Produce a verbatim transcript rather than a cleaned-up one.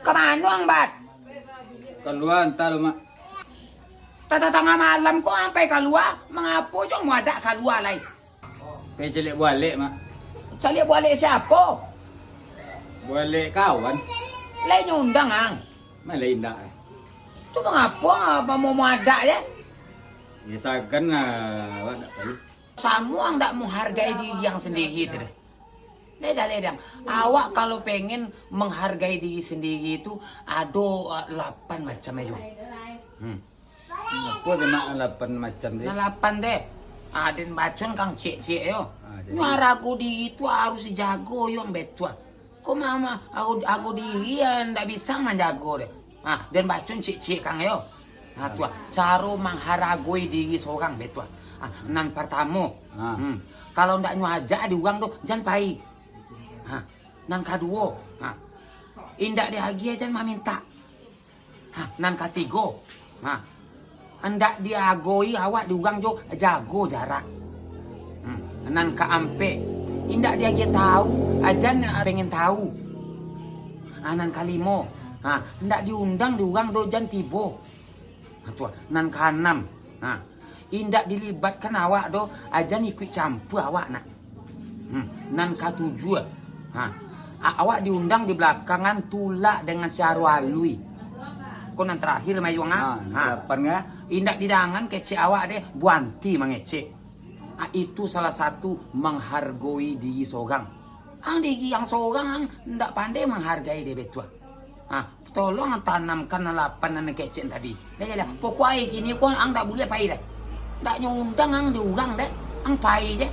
Ka mano ang, Bat? Kalua antah lo, Mak. Tata tangah malam ko ang pai kalua, mangapo jo muadak kalua lai? Pai caliak bualek, Mak. Caliak bualek siapo? Bualek kawan. Lai nyo undang ang? Malah indak, eh. Tu mangapo, apa mau muadak je? Ya, sagan lah, awak ndak tahu. Samo ang ndak menghargai diri ang sendiri tu deh. Deh, dah, deh, dang. Awak kalau pengen menghargai diri sendiri tu, ado, eh, lapan macam ayo. Hmm. Apo tu nak lapan macam tu? Nah, lapan deh. Ah, den bacon kang ciek-ciek yo. Ah, jadi. Nyo harago diri tu harus dijago yo, ang betua. Ko mama, ago, ago diri yo ndak bisa manjago deh. Ah, den bacon ciek-ciek kang yo. Ah, tu ah. Caro mangharagoi diri sorang, betua. Ah, nan partamo, ah. Hmm. Kalau ndak nyo ajak di urang tu, jan pai. Ah, nan kaduo, ah. Indak diagiah, jan mamintak. Ha, nan katigo, ha, andak diagoi awak di urang jo jago jarak. Hmm. Nan kaampek, indak diagiah tahu, ajan pengen tahu. Ha, nan kalimo, ha, indak diundang di urang do jan tibo. Ha, tu, nan kaanam, ha, indak dilibatkan awak do, ajan ikuik campua awak nak. Hmm. Nan katujuah, ha, a-, awak diundang di balakangan tulak dengan si Aro Alui. Ko nan tarakhir, Mayuang, ah. Ha, nan kalapan, ka? Indak didangan kecek awak deh, buanti mangecek. Ah, itu salah satu manghargoi diri sorang. Ang diri ang sorang, ang ndak pandai manghargai deh, betua. Ha, tolong tanamkan nan lapan nan kecek tadi. Dah, dah, dah. Pokok ai kini ko ang ndak buliah pai deh. Ndak nyo undang ang di urang deh. Ang pai je.